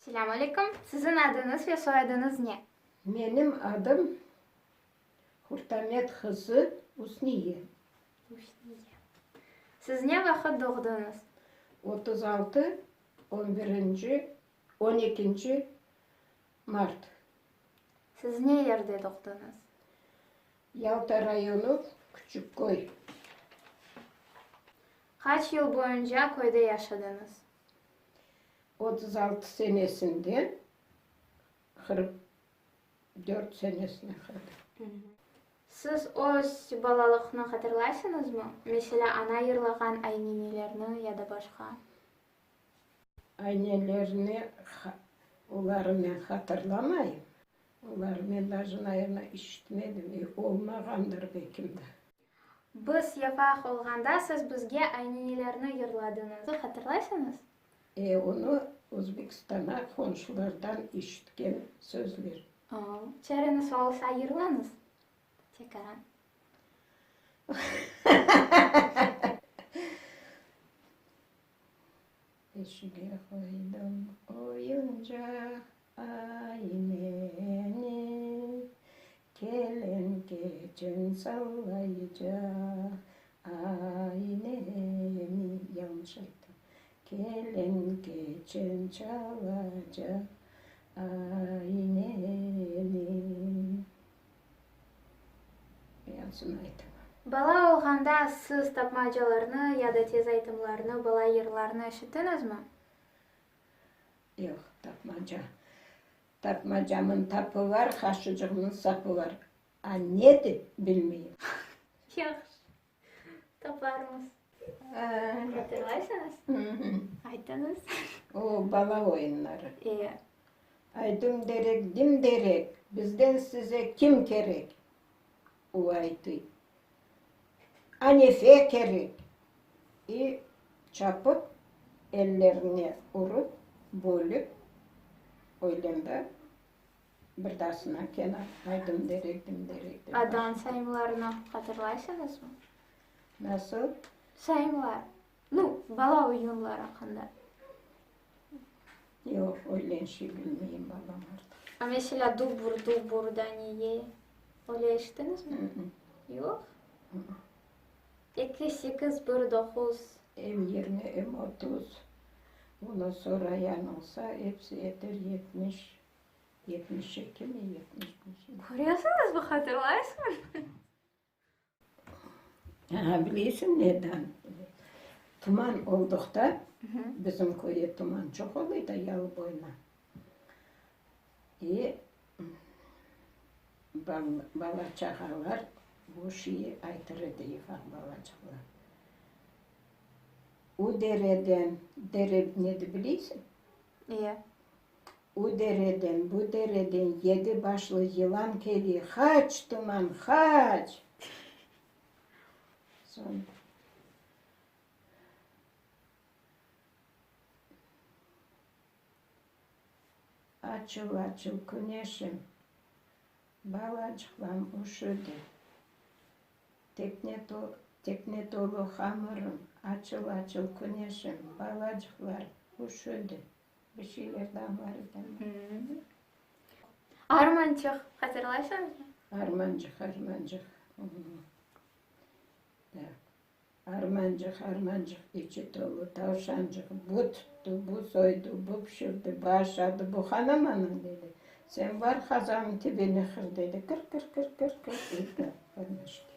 Selâm aleyküm. Siziñ adıñız ve soyadıñız ne? Menim adım Hurtamet qızı Usniye. Usniye. Siz ne vaqıt doğdıñız? 36, on birinci, on ekinci mart. Siz ne yerde doğdıñız? Yalta rayonı, Küçükköy. Qaç yıl boyunca köyde yaşadıñız? 36 senesinden 44 senesine qadar. Siz öz balalıqnı hatırlaysıñızmı? Meselâ, ana yırlağan ayninelerni ya da başqa? Aynelerni oları men hatırlamayım. Oları men daje, naverno, işitmedim, e, olmağandır belkim de. Biz yafaq olğanda siz bizge ayninelerni yırladıñız, hatırlaysıñız? E, onı Özbekistana qonşulardan işitken sözler. Çareñiz olsa yırlañız tekaran. Eşige qoydım oyuncaq ayneni, Kelen-keçen sallaycaq ayneni, Yañlış ayttım. Kelen-keçen çalacaq ayneni. Yansın aytım. Bala olğanda siz tapmacalarnı ya da tez aytımlarnı, bala yırlarını eşittiñizmi? Yoq, tapmaca. Tapmacamın tapı var, qaşıcığımın sapı var. A nedir, bilmeyim. Yahşı. Taparmız. Hatırlaysıñız? Aytıñız. O, bala oyunları. E. Ay, dım derek, dim derek, bizden size kim kerek? O aytıy. Anefe kerek! I çapıp, ellerine urıp, bölip, öylende bir dasına kene ay dım derek, dim derek dep A dans sayımlarını hatırlaysıñızmı? Nasıl? Sayımlar. Nu, bala oyunlar aqqında. Yoq, öylen şey bilmeyim, balam, artıq. A meselâ, dubur, dubur da neye? Öyle eşittiñizmi? Yoq? Eki, sekiz, bir, doquz. Em yirmi, em otuz. Bunı sorayan olsa, episi yeter yetmiş, 72 mi, 75 mi? Köresiñizmi, hatırlaysıñızmı? Aha, bileysiñ neden? Tuman olduqta, bizim köyde tuman çoq oluy da, yalı boyuna. I bala-çağalar bu şiir aytır edi, ufaq balaçıqlar. U dereden, dere nedir bileysiñ? İye. U dereden, bu dereden yedi başlı yılan keliy, haç, tuman, haç! Soñ. Açıl, açıl, küneşim, balacıqlam üşüdi. Tekne tekne tolu hamırım, açıl, açıl, küneşim, balacıqlar üşüdi. Bir şeyler daa bar edi. Armançıq, hatırlaysıñızmı? Armançıq, armançıq. Da. Armancıq, armancıq, içi tolu tavşancıq, bu tuttı, bu soydı, bu pişirdi, bu aşadı, bu hanamanıñ, dedi. Sen bar qazannıñ tibine qır, dedi. Kır, kır, kır, kır, kır, eti birleşti.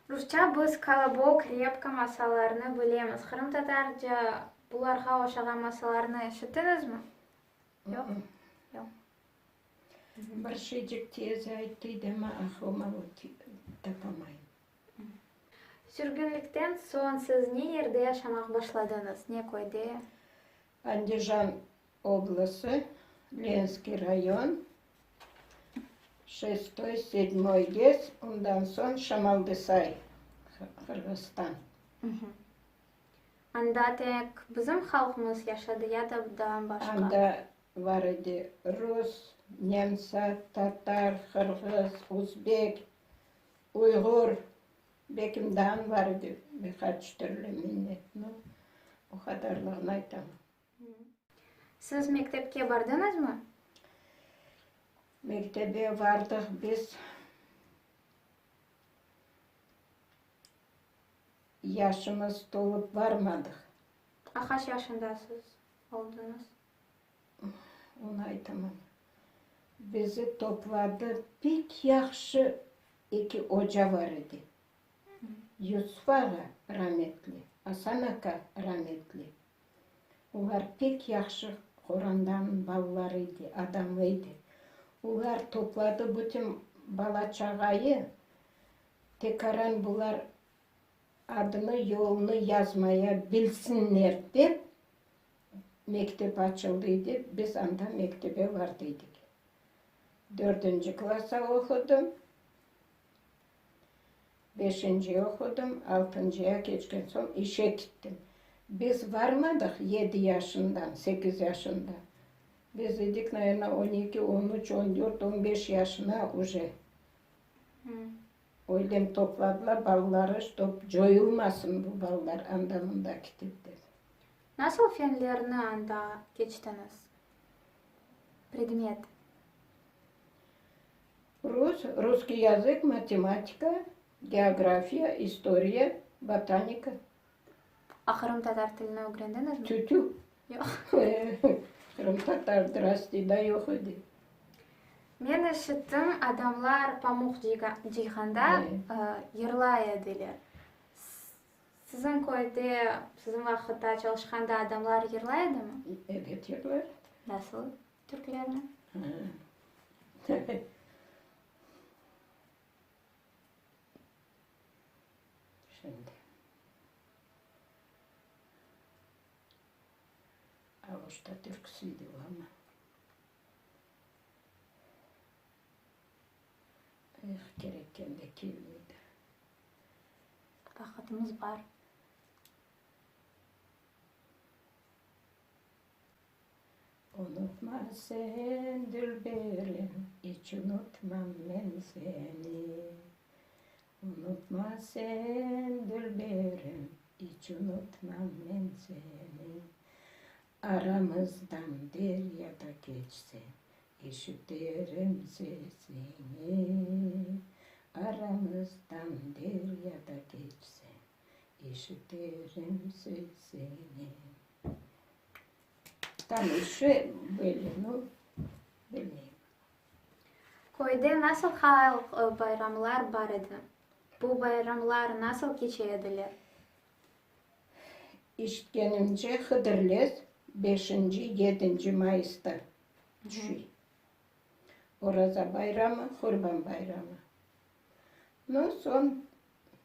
Rusça biz Kolobok, Repka masallarını bilemiz. Qırımtatarca bularğa oşağan masallarnı eşittiñizmi? Yoq? Yoq. Bir şeycik tiyeze ayttıydı, amma aqlıma tapamayım. Sürgünlikten soñ siz ne yerde yaşamaq başladıñız, ne köyde? Andijan oblası, Lenskiy rayon, şestoy, sedmoy GES, ondan soñ Şamaldısay, Qırğızstan. Anda tek bizim halqımız yaşadı ya da daa başqa? Anda Bar edi rus, nemsa, tatar, qırğız, uzbek, uyğur, belkim daa bar edi bir qaç türlü millet, no, o qadarlığını aytamam. Siz mektepke bardıñızmı? Mektebe bardıq biz. Yaşımız tolıp barmadıq. A qaç yaşında siz oldıñız? Onı aytamam. Bizi topladı, pek yahşı eki oca bar edi. Yusuf ağa rametli, Asan aka rametli. Olar pek yahşı qorandanıñ balaları edi, adamı edi. Olar topladı bütün bala-çağayı, tekaran bular adını, yolunı yazmaya bilsinler dep, mektep açıldı edi, biz anda mektebe vardı edik. Dördünci klassa oqudım. Beşinci oqudım, altıncıya keçken soñ işe kittim. Biz varmadıq yedi yaşından, sekiz yaşında. Biz edik, naverno, on eki, on üç, on dört, on beş yaşına uje. Öylem topladılar balaları, ştob coyulmasın bu balalar anda-mında kitip dep. Nasıl fenlerni anda keçtiñiz? Predmet. Rus, russkiy yazık, matematika, geografiya, istoriya, botanika. A qırımtatar tilini ögrendiñizmi? Tü-tü. Yoq. Qırımtatar drasti da yoq edi. Men eşittim, adamlar pamuq cıyğanda yırlay ediler. Siziñ köyde, siziñ vaqıtta çalışqanda adamlar yırlay edimi? Ebet, yırlay edi. Nasıl türkülerni? Şimdi. Aluşta türküsi edi o amma. Eh, kerekkende kelmeydi. Vaqıtımız bar. Unutma sen, dülberim, iç unutmam men seni. Unutma sen, dülberim, iç unutmam men seni. Aramızdan derya da keçse, eşiterim sesiñi. Aramızdan derya da keçse, eşiterim sesiñi. Tam işi böyle, nu, bilmeyim. Köyde nasıl halq bayramlar bar edi? Bu bayramlar nasıl keçe ediler? İşitkenimce, Hıdırlez beşinci, yedinci mayısta tüşüy. Oraza bayramı, Qurban bayramı. Nu, soñ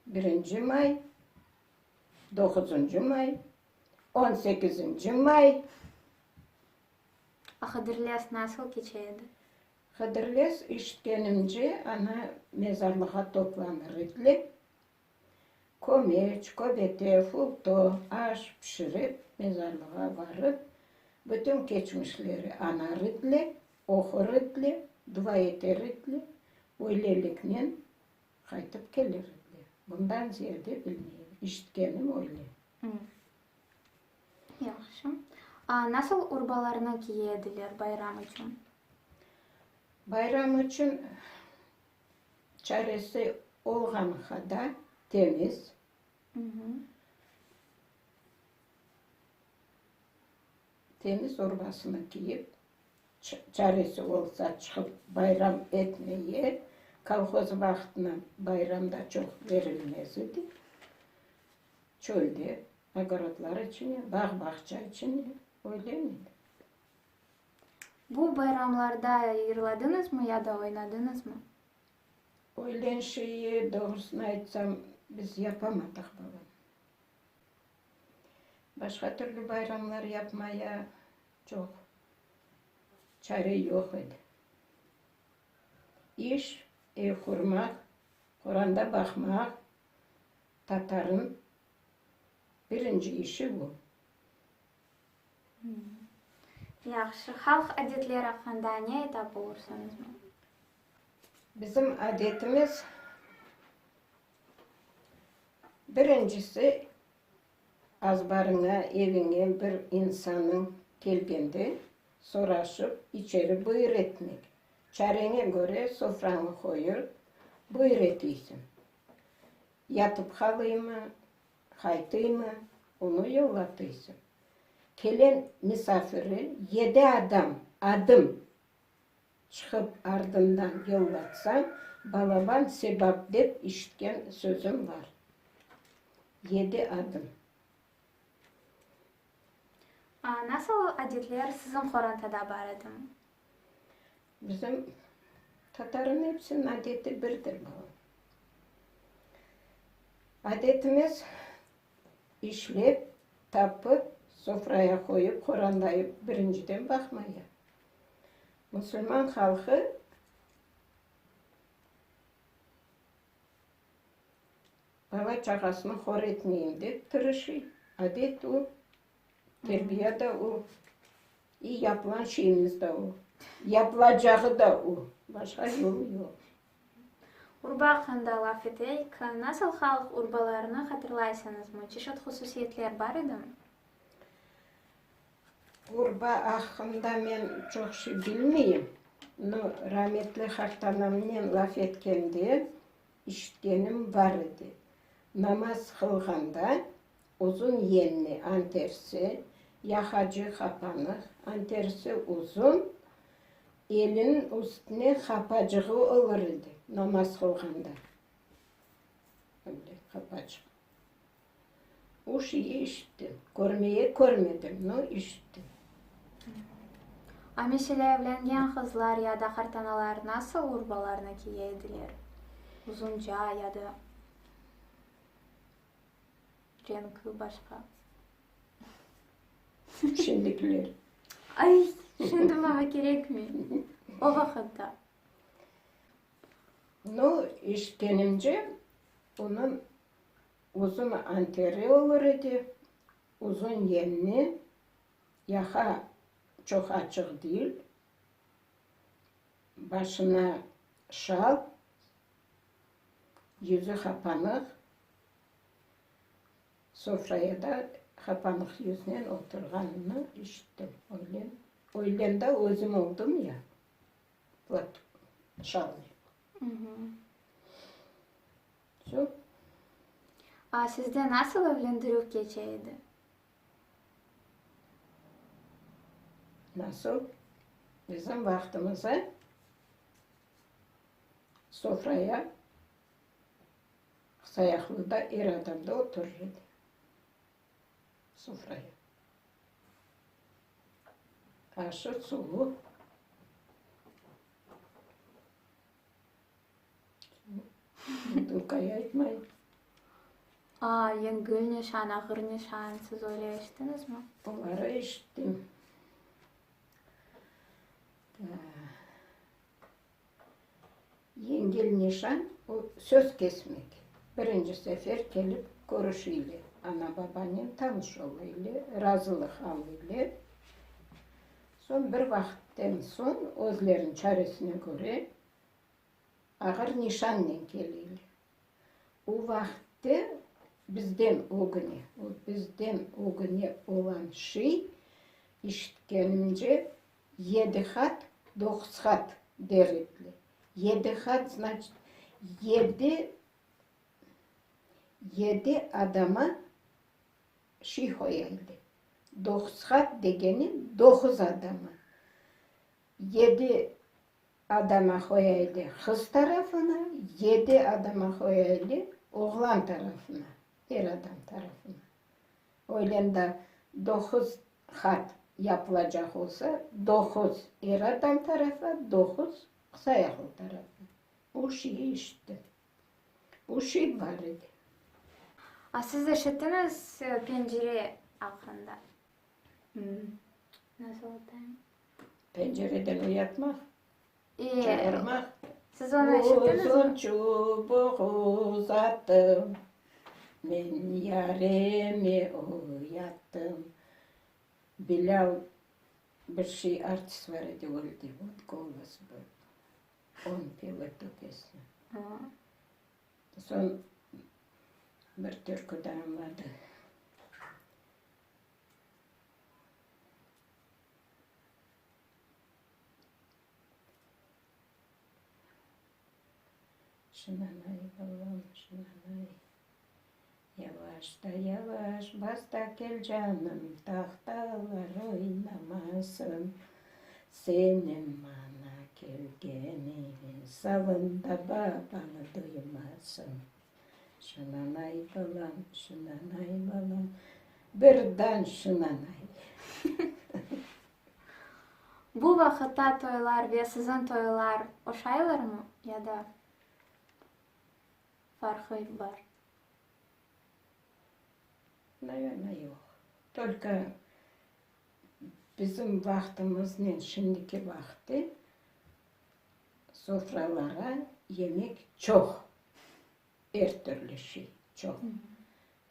birinci may, doquzıncı may, on sekizinci may. A Hıdırlez nasıl keçe edi? Hıdırlez, işitkenimce, ana mezarlığa toplanır ediler. Kömeç, köbete, fulto, aş pişirip, mezarlığa barıp, bütün keçmişleri anar ediler, oqur ediler, dua eter ediler, öyleliknen qaytıp kelir ediler. Bundan ziyade bilmeyim, işitkenim öyle. Yahşı. A nasıl urbalarnı kiye ediler bayram içün? Bayram içün Çaresi olğanğa da temiz. Temiz urbasını kiyip, çaresi olsa çıqıp bayram etmeye, kolhoz vaqtına bayram da çoq berilmez edi. Çölde, ogorodlar içine, bağ-bağça içine, öyle edi. Bu bayramlarda yırladıñızmı ya da oynadıñızmı? Öylen şeyi, doğrusını aytsam, biz yapamadıq, balam. Başqa türlü bayramlar yapmaya çoq çare yoq edi. İş, ev qurmaq, qoranda baqmaq, tatarnıñ birinci işi bu. Yahşı. Halq adetleri aqqında ne aytap olursıñızmı? Bizim adetimiz, birincisi, azbarıña, eviñe bir insannıñ. Kelgende, soraşıp, içeri buyur etmek. Çareñe köre sofrañı qoyıp, buyur etiysiñ. Yatıp qalıymı, qaytıymı, onı yollatuysıñ. Kelen misafiri yedi adam, adım, çıqıp ardından yollatsañ, balaban sebap dep işitken sözüm bar. Yedi adım. Nasıl adetler siziñ qorantada bar edi? Bizim tatarın epsiniñ adeti birdir, balam. Adetimiz, işlep, tapıp, sofraya qoyıp, qorandayıp birinciden baqmaya. Musulman halqı bala-çağasını hor etmeyim dep tırışıy. Adet o, terbiye da o, i yapılan şeyimiz de o, yapılacağı da o. Başqa yolu yoq. Urba aqqında laf eteyik. Nasıl halq urbalarını hatırlaysıñızmı? Çeşit hususiyetler bar edimi? Urba aqqında men çoq şey bilmeyim, no rametli qartanamnen laf etkende işitkenim bar edi. Namaz qılğanda uzun yenli antersi, yaqacı qapanıq, antersi uzun, eliniñ üstüne qapacığı olur edi namaz qılğanda. Öyle qapaçıq. O şeyi işittim. Körmeye körmedim, no işittim. A meselâ, evlengen qızlar ya da qartanalar nasıl urbalarnı kiye ediler? Uzunca ya da renkli başqa? Şimdikiler. Ay, şimdi maña kerekmey. O vaqıtta. No, işitkenimce, onıñ Uzun anteri olur edi, uzun yenli, yaha çoq açıq değil, başına şal, yüzü qapanıq, sofraya da qapanıq yüznen oturğanını işittim. Öylen, öylen de özüm oldım ya, platok, şalnen. Şu. A sizde nasıl evlendirüv keçe edi? Nasıl? Bizim vaqtımızda sofraya qısayaqlı da er adam da oturır edi. Sofraya. Aşı, suvu. Butılkayı aytmay. A, yengil nişan, ağır nişan, siz öyle eşittiñizmi? Oları eşittim. Yengil nişan, o söz kesmek. Birinci sefer kelip körüşüyle, ana-babanen tanış oluyla, razılıq alıyla. Soñ bir vaqıtten soñ özleriniñ çaresine köre Ağır nişannen keleyler. O vaqıtte bizden ögüne, o bizden ögüne olan şey, işitkenimce, yedi hat, doquz hat der ediler. Yedi hat, znaçit, yedi, yedi adama şey qoya edi. Doquz hat degeni, doquz adama. Yedi Adama qoyaylı qız tarafına, yedi adama qoyaylı oğlan tarafına, er adam tarafına. Öylen da doquz hat yapılacaq olsa, doquz er adam tarafa, doquz qısayaqlı tarafa. O şeyi eşittim. O şey bar edi. A siz eşittiñiz pencere aqqında? Nasıl aytayım? Pencereden uyatmaq, çağırmaq. Siz onı eşittiñizmi? Uzun çubuq uzattım, Men yaremi uyattım. Bilâl bir şey artist bar edi, öldi, vot golos был, on pel etu pesnü. Soñ bir türkü da añladı. Şınanay, balam, şınanay. Yavaş da yavaş bas da kel canım, Tahtalar oynamasın. Seniñ maña kelgeniñ, Salında babañ duymasın. Şınanay, balam, şınanay, balam, Birden şınanay. Bu vaqıtta toylar ve siziñ toylar oşaylarmı ya da farqı bar? Naverno, yoq. Tolko bizim vaqtımıznen şimdiki vaqıtte sofralara yemek çoq, er türlü şey çoq.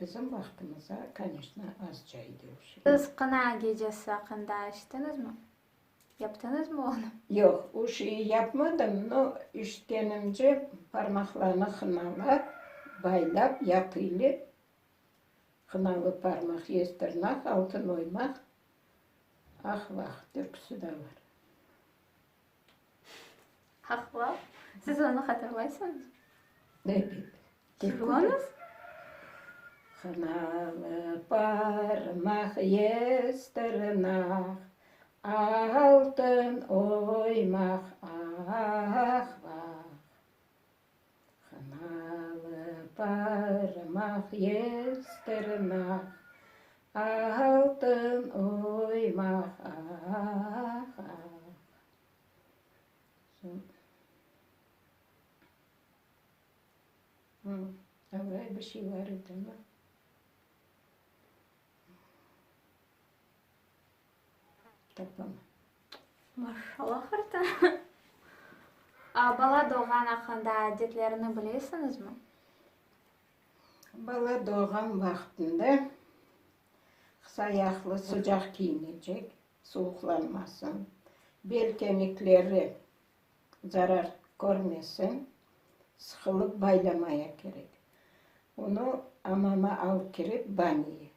Bizim vaqtımızda, koneçno, azca edi o şey. Siz qına gecesi aqqında eşittiñizmi? Yaptıñızmı onı? Yoq, o şeyi yapmadım, no, işitkenimce, parmaqlarnı hınalap, baylap, yapıylı, hınalı parmaq, yez tırnaq, altın oymaq, ah-vah, türküsi de bar. Ah-vah? Siz onı hatırlaysıñızmı? Ebet. Yırlañız. Hınalı parmaq, yez tırnaq, Altın oymaq, ah-vah. Hınalı parmaq, yez tırnaq, Altın oymaq, ah-vah. Öyle bir şey bar edimi? Tapamam. Maşallah, qartana. Bala doğğan aqqında adetlerini bilesiñizmi? Bala doğğan vaqtında qısa ayaqlı sıcaq kiyinecek, suvuqlanmasın, bel kemikleri zarar körmesin, sıqılıp baylamaya kerek. Onı amama alıp kirip baniye,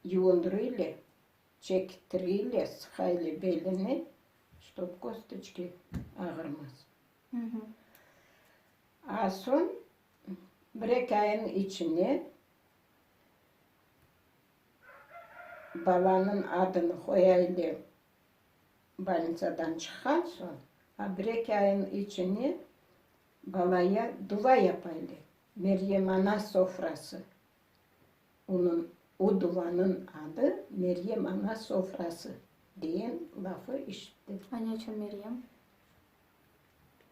yuvundırıyle, çekitiriyle, sıqayle belini, ştob kostoçki ağırmasın. A soñ bir-eki ayın içine balanıñ adını qoyayle Bolnitsadan çıqqan soñ, a bir-eki ayın içine balaya duva yapaylı, Meryem ana sofrası. Onıñ, o duvanıñ adı Meryem ana sofrası deyen lafı işittim. A ne içün Meryem?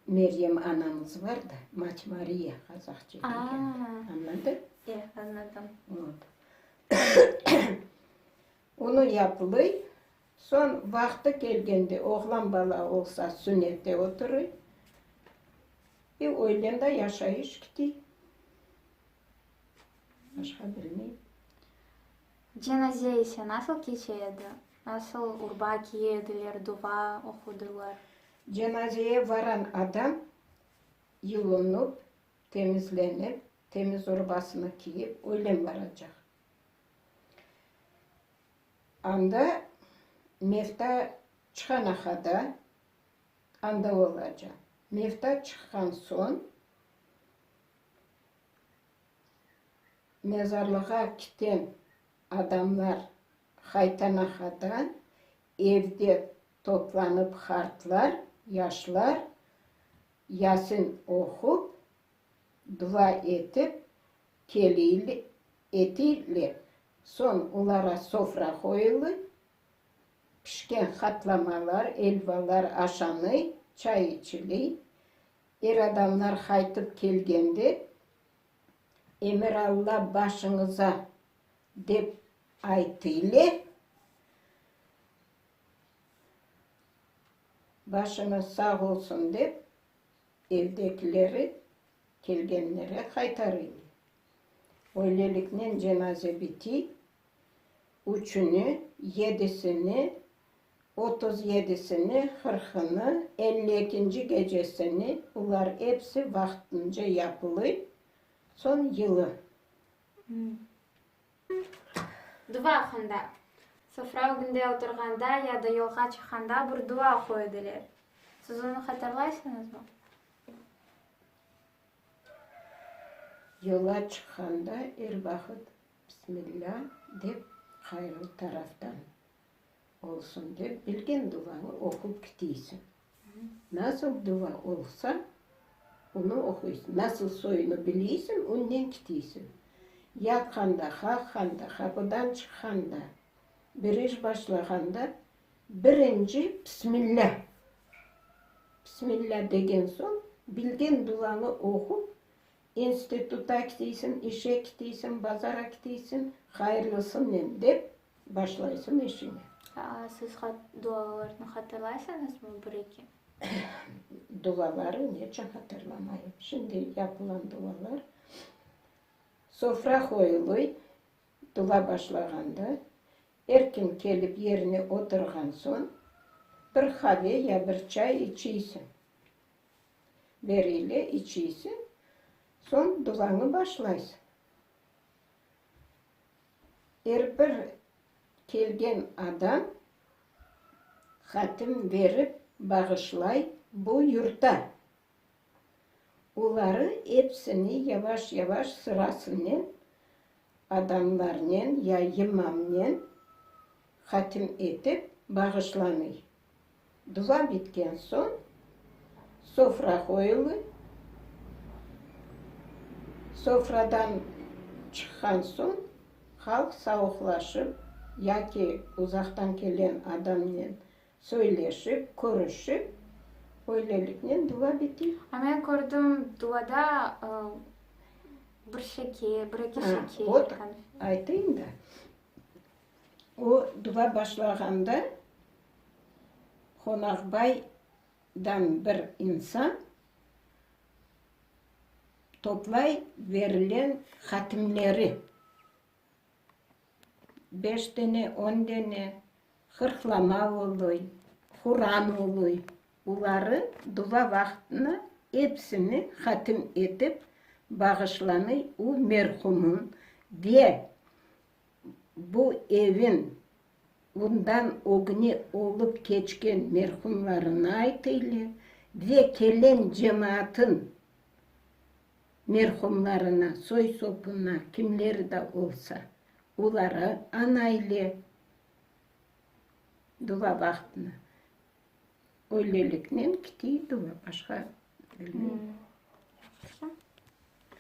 Meryem anamız bar da, Mat Mariya qazahça degende. Añladın? E, añladım. Vot. Onı yapılıy, soñ vaqtı kelgende oğlan bala olsa sünnette oturıy, i öylen da yaşayış kitiy. Başqa bilmeyim. Cenaze ise nasıl keçe edi? Nasıl urba kiye ediler, dua oqudılar? Cenazeye varan adam yuvunıp, temizlenip, temiz urbasını kiyip öylen varacaq. Anda mefta çıqanaqada anda olacaq. Mefta çıqqan soñ mezarlığa kiten adamlar qaytanaqada evde toplanıp qartlar, yaşlar Yasin oqup, dua etip keliyler, etiyler, soñ olara sofra qoyulıy, pişken hatlamalar, elvalar aşanıy, çay içiliy. Er adamlar qaytıp kelgende, Emir Alla başıñıza dep aytıyler, başıñız sağ olsun dep, Evdekileri kelgenlere qaytarıy. Öyleliknen cenaze bitiy, üçüni, yedisini, 37-sini, qırqını, 52-nci gecesini, bular episi vaqtınca yapılıy, soñ yılı. Dua aqqında. Sofra ögünde oturğanda ya da yolğa çıqqanda bir dua oquy ediler. Siz onı hatırlaysıñızmı? Yola çıqqanda er vaqıt Bismillâ dep hayırlı taraftan olsun dep bilgen duvanı oqup kitiysiñ. Nasıl duva olsa, onı oquysıñ. Nasıl soyunı biliysiñ, onnen kitiysiñ. Yatqanda, qalqqanda, qapıdan çıqqanda, bir iş başlağanda birinci Bismillâ! Bismillâ degen soñ, bilgen duvanı oqup, instituta kitiysiñ, işe kitiysiñ, bazara kitiysiñ, hayırlısınen dep başlaysıñ işiñe. Siz dualarnı hatırlaysıñızmı bir-eki? Duaları neçün hatırlamayım. Şimdi yapılan dualar. Sofra qoyuluy, dua başlağanda, er kim kelip yerine oturğan soñ, bir qave ya bir çay içiysiñ. Berile içiysiñ, soñ duañı başlaysıñ. Er bir kelgen adam hatim berip bağışlay bu yurta. Oları epsini yavaş-yavaş sırasınen adamlarnen ya imamnen hatim etip bağışlanıy. Dua bitken soñ sofra qoyulı. Sofradan çıqqan soñ halq savuqlaşıp yaki uzaqtan kelen adamnen söyleşip, körüşip, öyleliknen dua bite. A men kördim, duada bir şeker, bir-eki şeker. Vot, aytayım da. O dua başlağanda qonaqbaydan bir insan toplay verilen hatimleri, beş dene, on dene, hırqlama oluy, Quran oluy, oları dua vaqtına epsini hatim etip bağışlanıy u merhumın ve Bu evin bundan ögüne olıp keçken merhumlarına aytıylı ve kelen cemaatın merhumlarına, soy-sopuna, kimleri da olsa, oları anaylı dua vaqtına. Öyleliknen kitiy dua, başqa bilmeyim.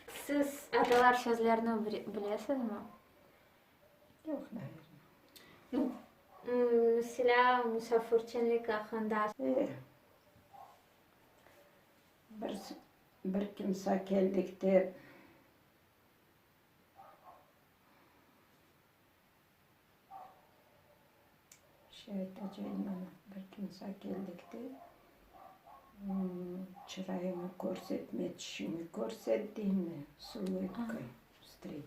Siz atalar sözlerini bilesizmi? Yoq, naverno. Meselâ, musafirçenlik aqqında. E, bir, bir kimsa keldikte. Şey aytacağım ana, bir kimsa keldikte, çırayıñı körsetme, tişiñi körset deymi, s ulыбkой vstretili.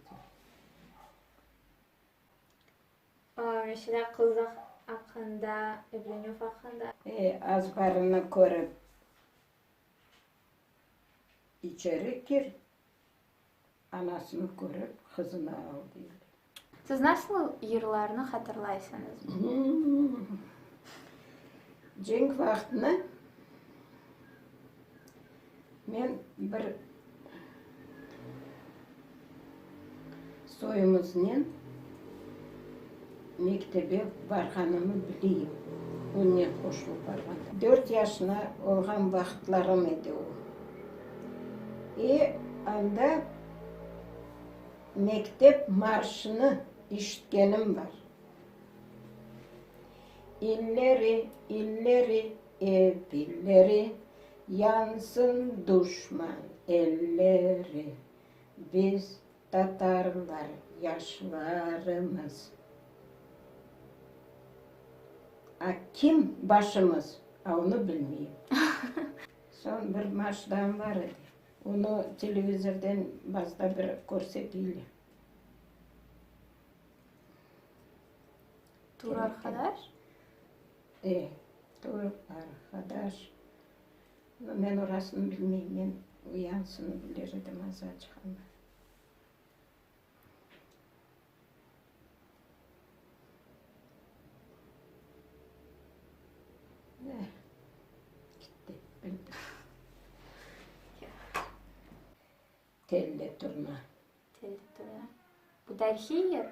Meselâ, qız aqqında, evlenüv aqqında. E, azbarını körip, içeri kir, Anasını körip, qızını al, deyler. Siz nasıl yırlarnı hatırlaysıñız? Cenk vaqtını men bir soyumıznen mektebe barğanımı bileyim, onnen qoşulıp barğanda. Dört yaşına olğan vaqıtlarım edi o. E, anda mektep marşını işitkenim bar. İlleri, illeri, ev illeri, Yansın duşman elleri, Biz tatarlar yaşlarımız. A kim başımız, a onı bilmeyim. Soñ bir maşdam bar edi. Onı televizorden bazıda bir körsetile. Tur arqadaş? E, tur arqadaş. Men orasını bilmeyim, men uyansını bilir edim azaçıq amma. Gitti, bildim. Telli turna. Telli turna. Bu tarihiy yer?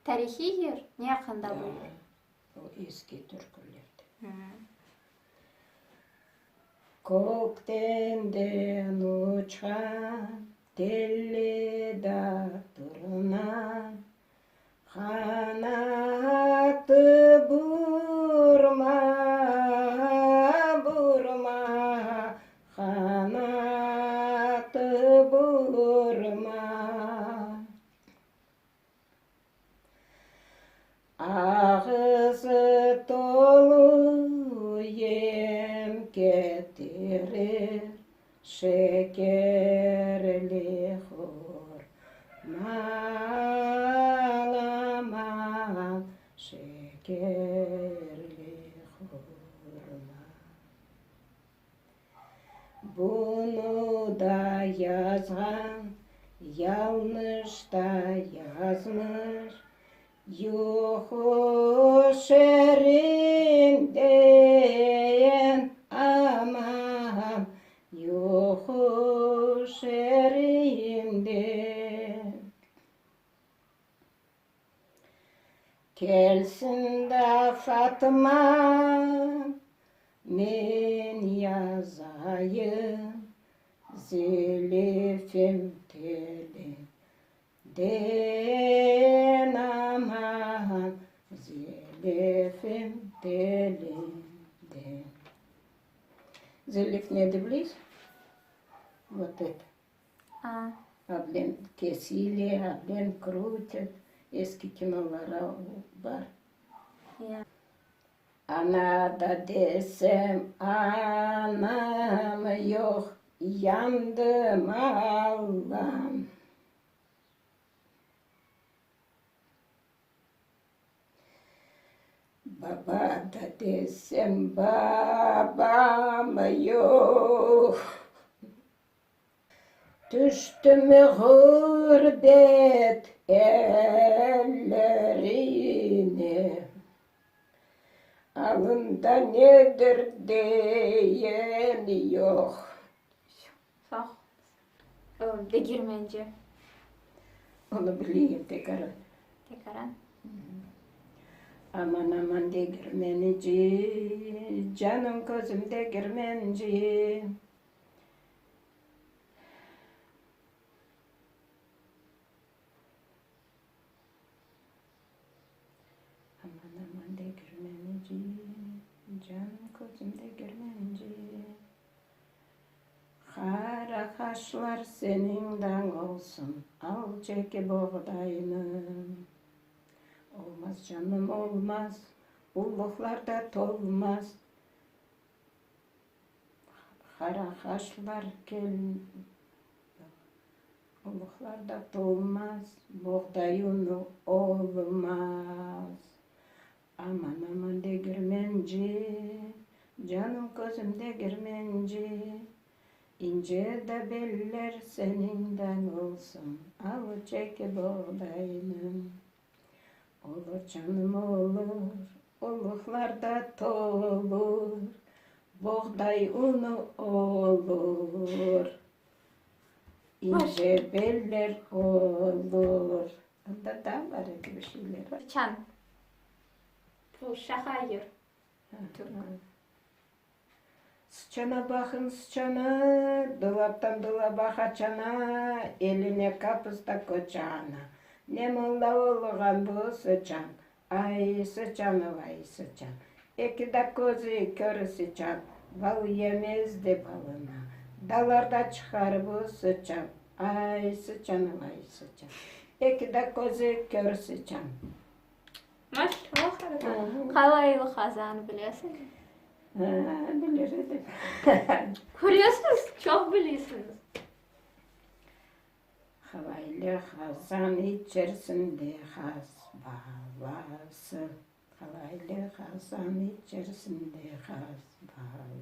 Tarihiy yer? Ne aqqında bu yer? O eski türkülerde. Köktenden uçqan telli da turna, Qanatı burma, burma, Qanatı burma. Ağızı tolu yem ketirir, Şekerli hurman, aman, şekerli hurman. Bunı da yazğan, yalnış da yazmış, Yuqu şerinden, aman, yuqu şerinden. Kelsin da Fatma, men yazayım, Zilifim telinden, aman, Zilifim telinden. Zilif ne bilesiñ? Vot eto. Ablen kesile, ablen krutit, eski kinolara bar. Ana da desem, anam yoq, yandım Allam. Baba da desem, babam yoq. Tüştüm ğurbet ellerine, Alında nedir deyen yoq. Sağ oluñız. Degirmenci. Onı bileyim, tekaran. Tekaran. Aman, aman, degirmenci, canım közüm degirmenci. Aman, aman, degirmenci, canım közüm degirmenci. Qara qaşlar seniñ dañ olsun, al çeke boğdaynı. Olmaz, canım, olmaz, ulluqlar da tolmaz. Qara qaşlar kel, ulluqlar da tolmaz, boğday unu olmaz. Aman, aman, degirmenci, canım közüm degirmenci, İnce de beller seniñden olsun, al çeke boğdaynı. Olur, canım, olur, uluqlar da tolur, boğday unu olur, ince beller olur. Anda daa bar edi bir şeyler. Sıçan. Bu şaqa yır. Sıçana baqıñ, sıçana, dolaptan dolaba qaçana, eline kapısta koçana. Ne molla olğan bu sıçan, ay, sıçan, vay, sıçan. Eki de közü kör sıçan, bal yemezdi balına. Dalarda çıqar bu sıçan, ay, sıçan, vay, sıçan. Eki de közü kör sıçan. Maşallah. Qalaylı qazanı bilesiñmi? Bilir edim. Köresiñiz, çoq bilesiñiz. Halaylı qazan içerisinde qaz balası. Halaylı qazan içerisinde qaz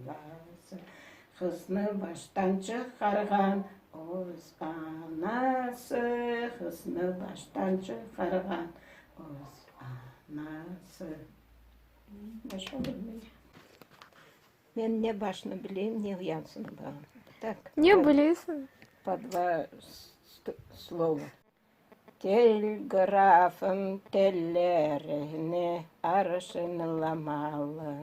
balası. Qıznı baştan çıqarğan öz anası. Qıznı baştan çıqarğan öz anası. Başqa bilmeyim. Men ne başını bileyim, ne yansını. Ne bilesiñ? Po dva slova. Telgrafım tellerini arşınlamalı,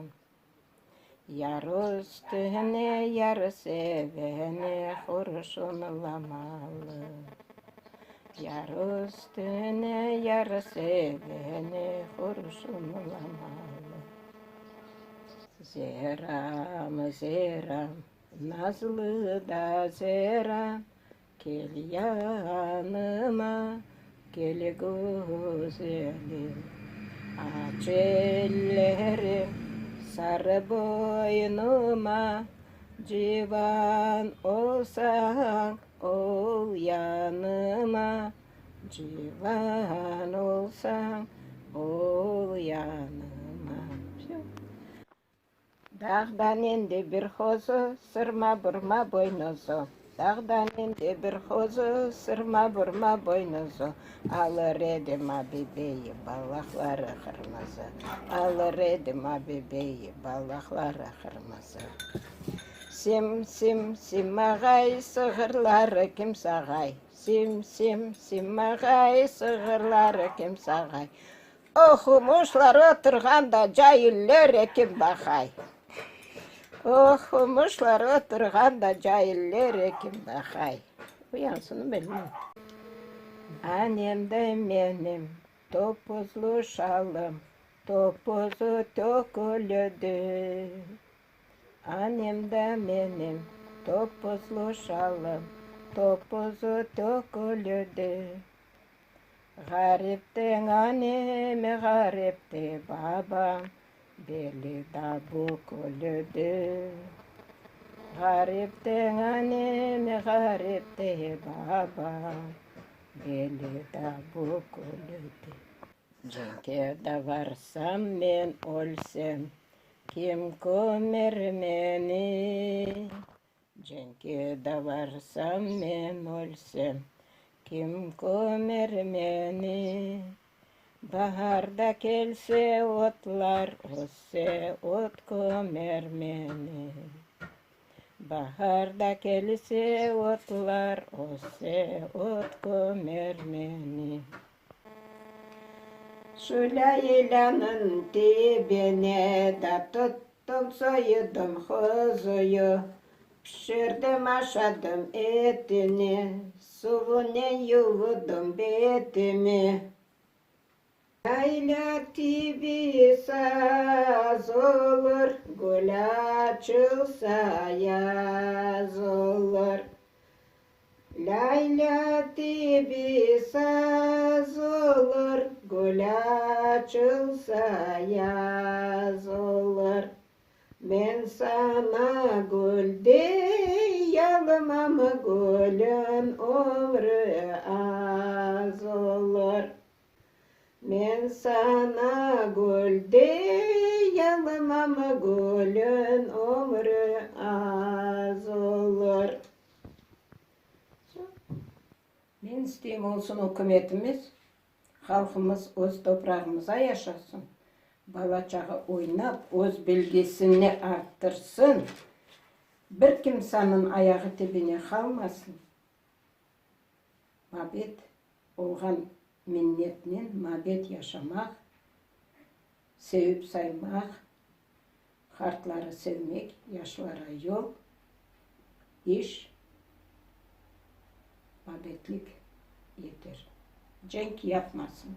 Yar üstüne yar seveni qurşunlamalı, Yar üstüne yar seveni qurşunlamalı. Zeram, Zeram, nazlı da Zeram, Kel yanıma, kel güzelim. Aç ellerim, sar boynuma, Civan olsañ, ol yanıma, Civan olsañ, ol yanıma. Vsё. Dağdan endi bir qozu, sırma-burma boynuzı. Dağdan endi bir qozu, sırma-burma boynuzı. Alır edim abibeyi, balaqları qırmızı. Alır edim abibeyi, balaqları qırmızı. Sim, sim, sim ağay, sığırları kim sağay? Sim, sim, sim ağay, sığırları kim sağay? Oqumuşlar oturğanda cailler kim baqay? Oqumuşlar oturğanda cailler kim baqay? Bu yañısını bilmeyim. Anemde menim topuzlı şalım, Topuzu töküldi. Anemde menim topuzlı şalım, Topuzu töküldi. Ğariptiñ anemi, ğaripti babam, Beli da büküldi. Ğariptiñ anemi, ğaripti babam, Beli da büküldi. Cenkke de varsam men ölsem, Kim kömer meni? Cenkke de varsam men ölsem, Kim kömer meni? Baharda kelse otlar össe, Ot kömer meni. Baharda kelse otlar össe, Ot kömer meni. Şu lâylanıñ tibine da tuttım, soyudım qozuyu, Pişirdim, aşadım etini, Suvunen yuvudım betimi. Yayla tibi saz olur, Gül açılsa yaz olur. Lâylâ tibi saz olur, Gül açılsa yaz olur. Men saña gül deyalmam, Gülüñ ömrü az olur. Men saña gül deyalmam, Gülüñ ömrü az olur. Men isteyim olsun ükümetimiz, halqımız öz toprağımıza yaşasın, bala-çağa oynap öz bilgisini arttırsın, bir kimsanıñ ayağı tibine qalmasın. Mabet olğan minnetnen mabet yaşamaq, sevip saymaq, Qartları sevmek, yaşlara yol, iş, mabetlik yeter. Cenk yapmasınlar.